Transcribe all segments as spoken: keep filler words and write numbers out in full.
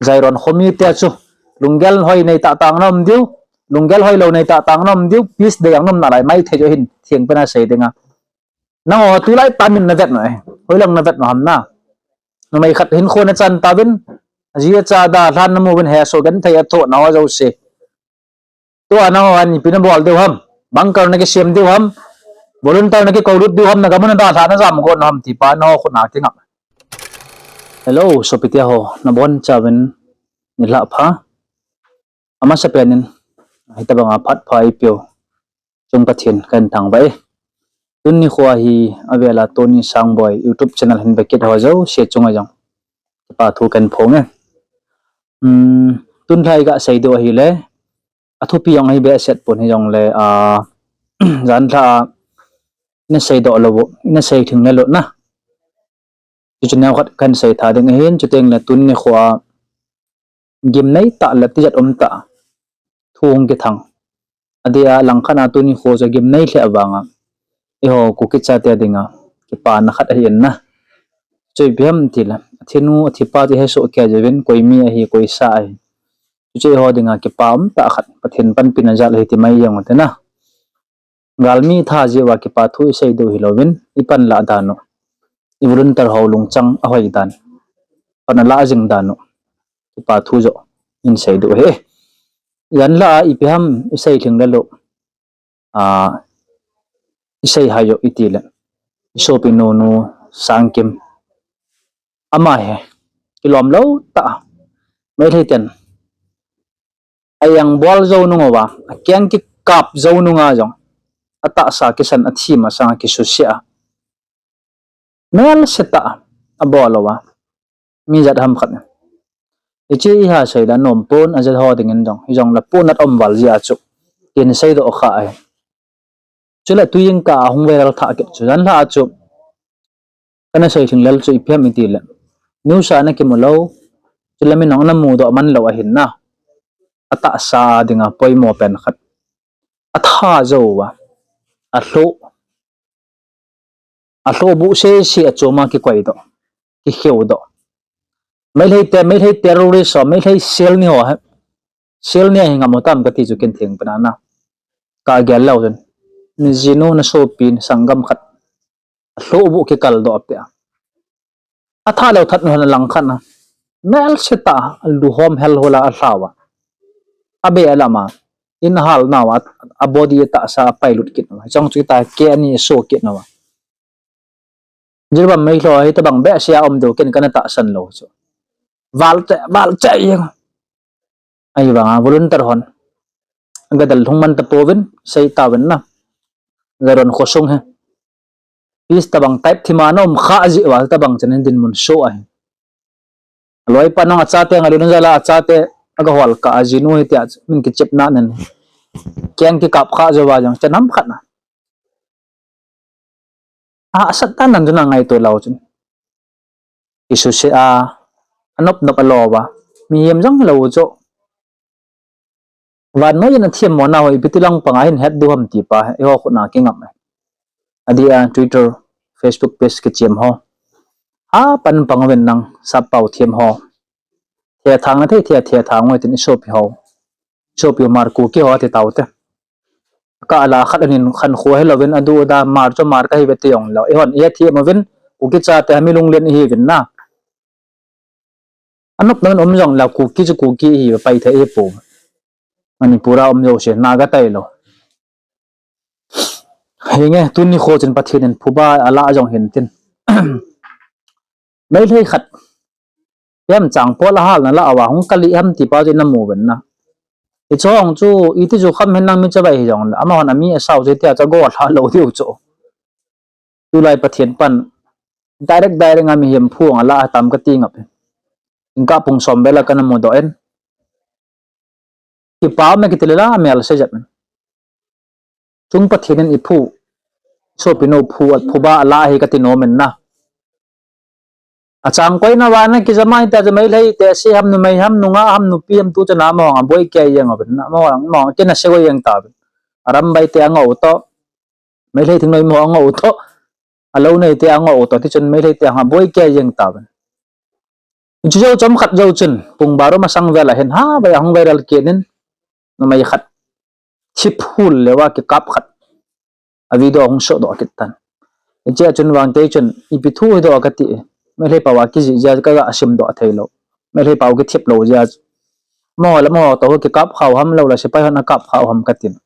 Jairon khomi te chu lunggel hoi nei tah tang nom diu, lunggel hoi lou nei tah tang nom diu, peace dei ang nom nalai mai thei jo hin theng pena sei dinga. Nangho tulai tamin na vet no e, hoilang na vet no ham na. Numei khat hin kho na chan ta vin, aji acha dalhan na mu vin, hesoh genthei a thoh na ho jouse. Tua nangho an ipi na bol diu ham, bunker na kisem diu ham, volunteer na kikoulut diu ham, na gam u na dalhan na jam gon ham ti pa nangho khut na kingap. Hello, sopite ho, na bon chauvin nilhah pha. Amasapen in, hitabanga phat pha eipeu chung Pathen kahin thangvah e. Tuni nikho hi avela Tony Sangboi YouTube channel hin vekit ho jouse chunga jong kipa thu kahin phong e. Um, tun lhai ga sei diu ahile, athupi jong ahi behseh pon hijongle, a, jan lha a, ina sei doh lou, ina sei thing le lou na. Chuchu neo khat kahin sei tha ding ahin, chuteng le tuni nikho a gimnei tah le tijat um tah thu hung kithang. Adeh a langkhat a tuni nikho chu gimnei lheh vanga eiho Kuki chate dinga kipana khat ahi in na. Chu ipi ham tile, athinu athipa chu hesoh kei jouvin, koi mi ahi, koi sa ahi. Chuchu eiho dinga kipa um tah khat, Pathen panpina jal ahi ti mai jeng u te na. Galmi tha jeh uva kipa thu isei diu hilouvin, ipan lah dan u, i volunteer ho lungchang ahoi dan, pan alah jing dan u, kipa thu joh in sei diu ahi. Jan lha a ipi ham isei thing le lou, a, isei hai joh itile, isopi nunu Sangkim, ama hi kilom lou tah, Meitei ten ajang bol jou nung uva, akeng kikap jou nunga jong, atahsa kisan, athi masanga kisuse a, melse tah a abol uva, mi jat ham khat. Hiche iha sei le nom pon, ajat ho dingin jong, hijongle pon nat um val jeh a chu kin sei doh kha ahi. Chule tujingkah a hung viral thah kit chu, jan lha a chu kana sei thing lel chu ipi ham itile, news a ana kimu lou, chule min jong ana mudoh man lou ahin na. Atahsa dinga poimo pen khat, atha jou uva, alhoh, alhoh buh sese a chom a kikoi doh, kikheu doh. Meitei te, Meitei terrorist ho, Meitei sel ni ho, sel ni ahi ngam u tam kati chu kin theng pena na. Kagel lou chun, ni jinu, na sopi, na sanggam khat alhoh buh kikal doh peh a, atha lou that nu hon alangkhat na, melse tah a aluhom hel hol a alhau a, abe alam a, in ahal nau a, abody atahsa apailut kit nau a, chang chu ta ke ani so kit nau a. Jiribam Meilhei hitabang behseh a um diu ken kana tahsan lou chu. Val che, val che jeng. Ahivanga volunteer hon gadal lhung man tapouvin, sei tauvin na. Jairon khosung hi peace tabang type thima na um kha jeh uva tabang chan in dinmun soh ahi. Aloipa nang achate, ngalun jal a achate, agahol kah a jinu hitia min kichepna nen, keng kikap kha jouva jong chan ham khat na. A, asat tan nan chu na ngaito lou chun, kisuse a, anop nop a lou va, mihem jong lou chu. Vannoi in athem mo na ho ipi ti lang panga hin het diu ham ti pa eiho khut na kingam e. Adeh a Twitter, Facebook page kichem ho, apan pang uvin nang sappao them ho, thethang na thei thei a thethang uvin tin isopi ho, isopi ho Hmar Kuki ho ati taute. Kah la khat anin khankho hilouvin adu ada Hmar chu Hmar kahiuve ti jong lou, eihon ihethem uvin, Kuki chate hi mi lunglen ihiuvin na. Anop nop in um jong lou, Kuki chu Kuki ihiuve, Paite ihipouve. Manipur a um jouse Naga tailou. Henge, tuni kho chun Pathen in phuba alah jong hin tin, Meilhei khat chemchang pol ahalna lah uva hung kal i ham ti pa chu ina mu uvin na. Hiche hung chu iti chu kham hin nang mi chavai hijongle amahon ami asao chu hitia chu agolha lou diu chu. Tulai Pathen pan direct direct a mihem phu alah tam kati ngap e. Jingkah pung som vel a kana mudoh in, kipa um e kiti le la amelse jep in, chung Pathen in iphu, sopinu phu, phuba alah ahi kati nom in na. Achang koina vana kijamai ta chu Meilhei te, se ham, numei ham, nungah ham, nupi ham, tu chana amahon aboi kei jeng uvin na, amahon, amahon kina se goi jeng tauvin. Arambai te angou toh, Meilhei thingnoi mo angou toh, alou nei te angou toh, tichun Meilhei te aboi kei jeng tauvin. Hiche jou chomkhat jou chun, pung baru masang vel a hin, ha, vai a hung viral kit in, numei khat, thip hul leuva kikap khat, a video hung sohdoh kit tan. Hiche a chun vang kei chun, ipi thu hidoh kati, Meitei pao a kijih jeh a kaga simdoh theilou. Meitei pao kithip lou jeh a. Amaho le amaho toh kikap khau ham lou le, sepai hon akap khau ham katin.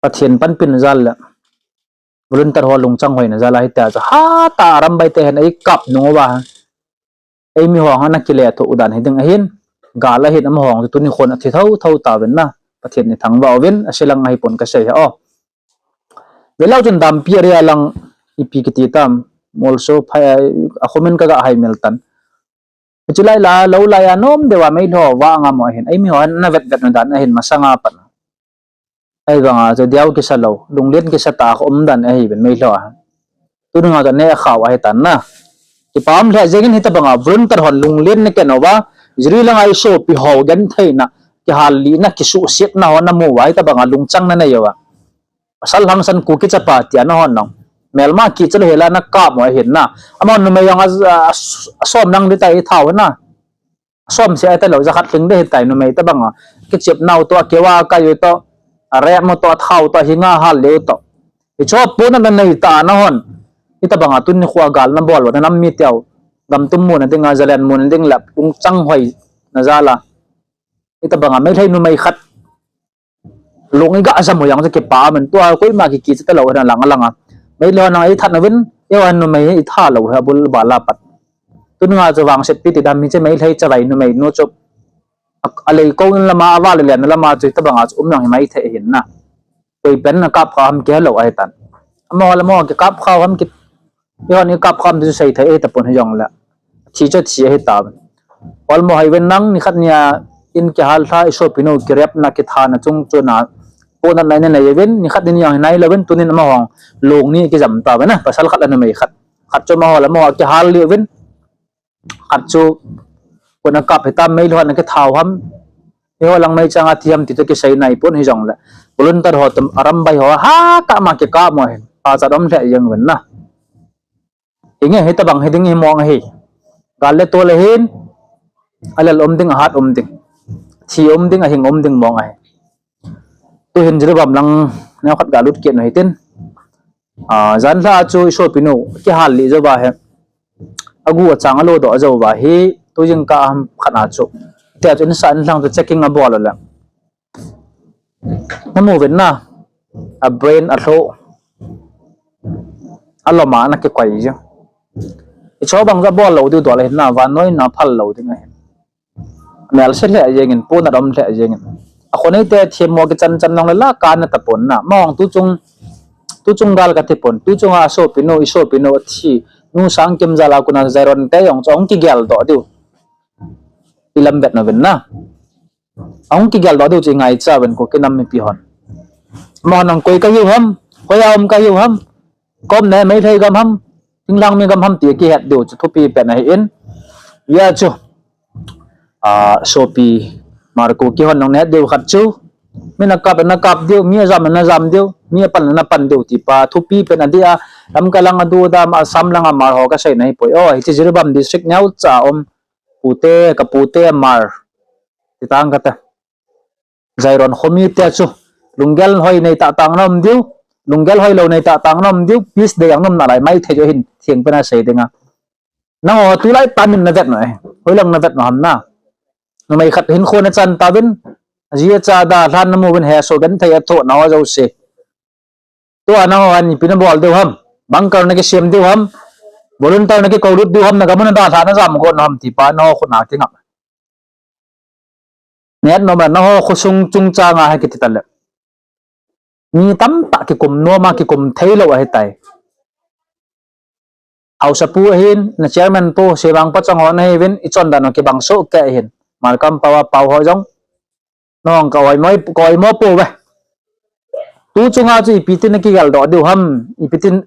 Pathen panpina jal le, volunteer ho lungchang hoina jal a hitia chu hatah a Arambai te hin eikap nung uva, eimi ho ana kile thoh u dan hiding ahin, gal ahin amaho chu tuni khon athi thotho tauvin na, Pathen in thangvah uvin, aselang ahipon kasei hi o. Velou chun dampi area lang ipi kiti tam, molso phai a comment kaga haimil tan. Hiche lai la, lou lai a nom deuva Meitei ho vah ngam u ahin, eimi ho ana vetvet u dan ahin masanga pat. Ahivanga chu diu kisa lou, lunglen kisa tah a um dan ahiuvin Meitei ho a. Tuninga chu aneh khau ahitan na. Kipah lheh jengin hitabanga volunteer hon lunglen na khen uva, Jiri langa isopi ho gentheina, kihalna, kisuhsetna ho namu uva, hitabanga lungchang nanei uva. Pasal hangsan Kuki chapa tia nahon nang, melma kicha lou hela nakap u ahin na. Amahon numei jong a, a, asom lang ding tai thau na. Som se ahitalou, jakhat lhing ding ahitai numei tabanga. Kichep nau toh, akiva kai u toh, arep mu toh, athau toh, hinga hal leu toh. Hiche ponat nanei tah nahon, hitabanga tuni khoa gal nabol uva, nam mite u gam tum muna dinga, jalen muna ding le lungchang hoina jal a, hitabanga Meitei numei khat lung iga jam u jong chu kipah amen, tua koima kikicha talou hina lang alanga. Meitei ho nang eithat uvin, eiho numei itha lou hi abul bal a pat. Tuninga chu vangsetpi ti dam hiche Meitei chavai numei nu chu, a, alei kou in lama, aval len lama chu hitabanga chu um jong himai thei ahin na. Koi pen akap khau ham kihelou ahitan. Amaho le amaho kikap khau ham ki, eihon ikap kham ti chu seithei ahitapon hijongle, thi chu thi ahitauvin. Olmo haiuvin nang, nikhat nia in kihal lha, isopinu kirepna kithana chung chuna ponat nanei uvin, nikhat nin jong hinai louvin, tunin amaho long ni kijam tauvin a, pasal khat le numei khat. Khat chu amaho le amaho kihal lih uvin, khat chu kona kap hitam, Meitei hon akithau ham, eiho lang meichang a thi ham ti chu kisei naipon hijongle, volunteer ho toh Arambai ho hakah ma kikap mo hin pachat um lheh jeng uvin na. Hinge, hitabang hiding hi mong ahi. Gal le tol ahin, alel um ding, ahat um ding, thi um ding, ahing um ding mong ahi. Tuhin Jiribam lang neokhat galut kit u hitin. A, janlha chu isopinu kihal lih jouva hi, agu achang alodoh jouva hi, tujingkah ham khat a chu, tia chu insa inlhang chu checking abol ule, namu uvin na, a brain, alho, alom a ana kikoi jeng. Hiche bang chu abol lou diu dol ahin na, vannoi na phal lou ding ahin. Melse lheh jengin, ponat um lheh jengin, akhoneite themmo kichan chan jongle la kana tapon na. Amahon tuchung, tuchung gal katipon, tuchunga asopinu, isopinu athi, nu Sangkim jal a kona Jairon te jong chu ahung kigeldoh diu, ilam vet uvin na. Ahung kigeldoh diu chu ingaicha uvin, Kuki nam mipi hon. Amahon nang koi kahiu ham, hoiya um kahiu ham, kaumna Meitei gam ham, thinglhang mi gam ham ti akihet diu chu thupi pen ahin. Hia chu, a, sopi Mar Kuki hon nang nahet diu khat chu, mi nakap nakap diu, mi ajam najam diu, mi apan napan diu ti pa thupi pen ahi a. Lamka lang a Dudam, Assam lang a Mar ho kasei nahipoi. O, hiche Jiribam district neocha um, pute, kapute Mar ti tang kate. Jairon khomi te chu lunggel hoi nei tahtah na um diu, lunggel hoilou nei tahtah na um diu, peace dei jong na um nalai maithei u ahin, theng pen a sei dinga. Nangho tulai tamin navet u ahi, hoilang navet u ham na. Numei khat hinkho nachan tauvin, aji acha dalhan namu uvin, hesoh genthei a thoh nau jouse. Tua nangho hin ipi nabol diu ham, bunker nakisem diu ham, volunteer nakikoulut diu ham, nagam u nadalhah najam got u ham ti pa nangho khut a kingap. Nahet nom a, nangho khosung chungchang a hi kiti tale, mi tamtah kikum nom a, kikum theilou ahitai. Haosapu ahin, na chairman pu, Semang pachang ho nahiuvin, ichondan u kibang soh kei ahin. Markam pao a pao ho jong, nangho ka oimo, ka oimo pouve. Tuchunga chu ipi tin nakigeldoh diu ham, ipi tin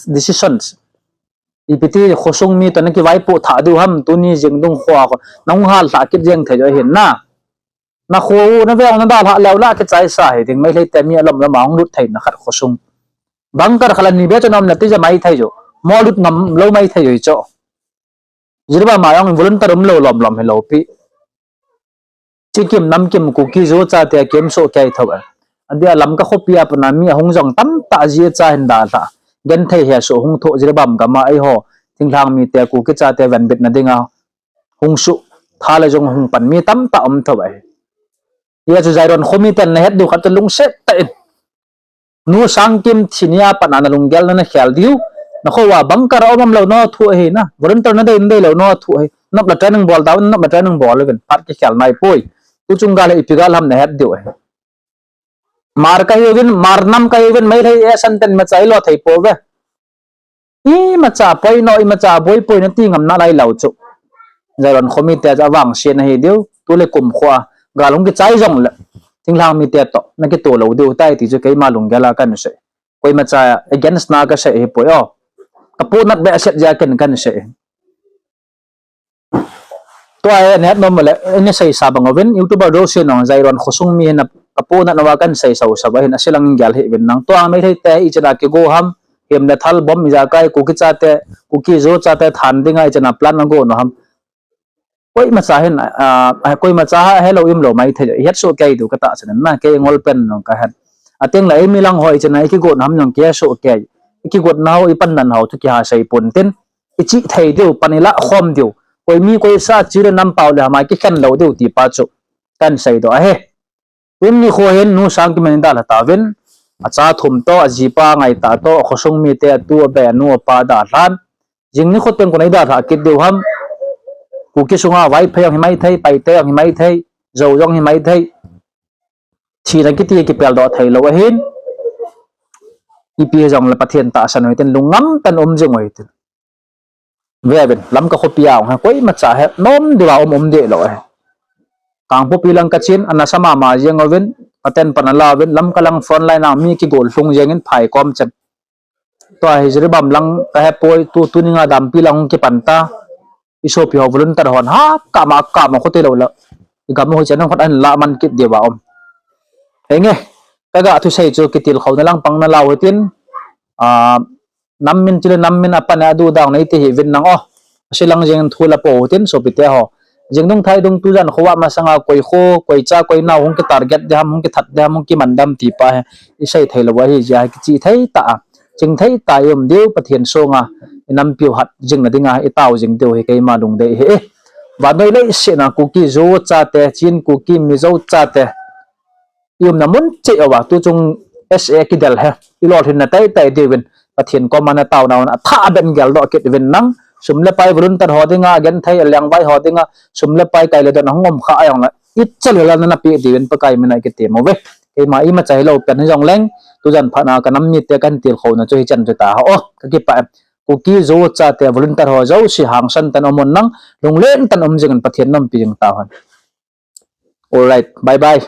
decisions, ipi ti khosung mi toh nakivaipoh thah diu ham, tuni jing dung khoa nahung hallhah kit jeng thei u ahin na. Nakho u naveng nadalhah leu la kichaisa hiding, Meitei te mi alom lama hung lut theina khat khosung. Bunker khat le ni be chu na um na ti ja maithei u, mo lut ngam lou maithei u hichu. Jiribam a jong volunteer umlou lom lom hilou pi. Chikim namkim Kuki Zo chate a kium soh kei thou e. Adia Lamka khopi a pat a mi ahung jong tamtah ji cha hin dalha. Genthei hesoh hung thoh Jiribam gam a eiho thinglhang mite Kuki chate venbitna dinga hung suh tha le jong hung pan mi tamtah um thou e. Hia chu Zairon khomi ten nahet diu khat chu lungset tah in. Nu Sangkim thi nia pat a nalunggel nana khel diu. Nakho a bunker a um umlou nathu ahi na. Volunteer nadei nadeilou nathu ahi. Nop le training bol tau, nop le training bol uvin. Phat kikhel naipoi. Tuchung gal hi ipi gal ham nahet diu ahi. Hmar kahiuvin, Hmar nam kahiuvin, Meitei eisan ten imacha ilo thei pouve. Imacha poi no, imacha boi poi no ti ngam nalai lou chu. Zairon khomi te chu avangse nahi diu, tule kumkho a gal hung kichai jongle thinglhang mite toh nakitoh lou diu tai ti chu keima lunggel a kahin sei. Koimacha against na kasei hipoi o. Kapohnat behseh jeh a ken kahin sei. Tua hi nahet nom le, ina seisa bang uvin, YouTuber jouse nong Zairon khosung mi hina kapohnat nauva kahin seisa u sah ahin, aselang gel hih uvin nang. Tua Meitei te ichana kigo ham, him le thal bom ijakai, Kuki chate, Kuki Zo chate than dinga ichana plan ago nom ham. Koimacha hin, a, koimacha ha helou umlou maithei, ihet soh kei diu katahsan in na, kei ngol pen nong kahet. Ateng le eimi lang ho ichana ikigo nom ham nong kihet soh kei. Ikigo nau, ipandan hou chu kiha sei pon tin. Ichih thei diu, pan ilah khom diu. Koi mi koi sa chi le nam pao le hama kikhen lou diu ti pa chu kahin seidoh ahi. Tuni nikho hin Nu Sangkim in dalha tauvin, acha thum toh, ajipa Ngaitah toh, akhosung mite atu, abe, anu, apa dalhan. Jing nikho teng kona idalha kit diu ham. Kuki sunga Vaiphei jong hi maithei, Paite jong hi maithei, Zou jong hi maithei. Thina kiti kipeldoh theilou ahin. Ipi hijongle Pathen tahsan u hitin, lungngam tah in um jing u hitin. Veuvin, Lamka khopi a hung hi koimacha het nom diuva um um deh lou ahi. Kangpokpi lang kachen, ana sa mama jeng uvin, aten pan ala uvin, Lamka lang front line a mi kigol lhung jengin phai kom chen. Tua hi Jiribam lang kahepoi, tu, tuninga dampi lang hung kipan ta. Isopi ho volunteer hon ha kama kama khote lou la. Igam hoi chen hung khat ahin laman kit diuva um. Henge, kaga thusei chu kitilkhouna lang pang nalou hitin, a, nam min chule nam min apan a duhdang nei ti hih uvin nang o. Aselang jeng thu lapo hitin sopite ho. Jing dung thai dung tujan khovah masanga koi kho, koi cha, koi nao hung kitarget ding ham, hung kithat ding ham, hung kiman ding ham ti pa hi isei theilou ahi jeh a kichih thei tah a, ching thei tah a i um diu, Pathen songa inampiu hat jing nadinga itao jing diu hi keima lungdei ahi. Vannoi leiset a Kuki Zo chate, Chin Kuki Mizo chate, i umna mun cheh uva tuchung S A kidel hi ilolhinna teitei diuvin Pathen koma nataona un athah beh in geldoh kit uvin nang. Sum le pai volunteer ho dinga, agenthei alengvai ho dinga sum le pai kai le don ahung um kha ajongle, ichal hel a nana peh diuvin Pakai mina kitem uve. Keima imacha hilou pen hijongleng, tujan phat a kanam mite kahin tilkhouna chu hichan chu tahen o. Kakipah e. Kuki Zo chate volunteer ho jouse hangsan tah in um un nang, lunglen tah in um jingin Pathen in umpi jing tahen. Alright, bye bye.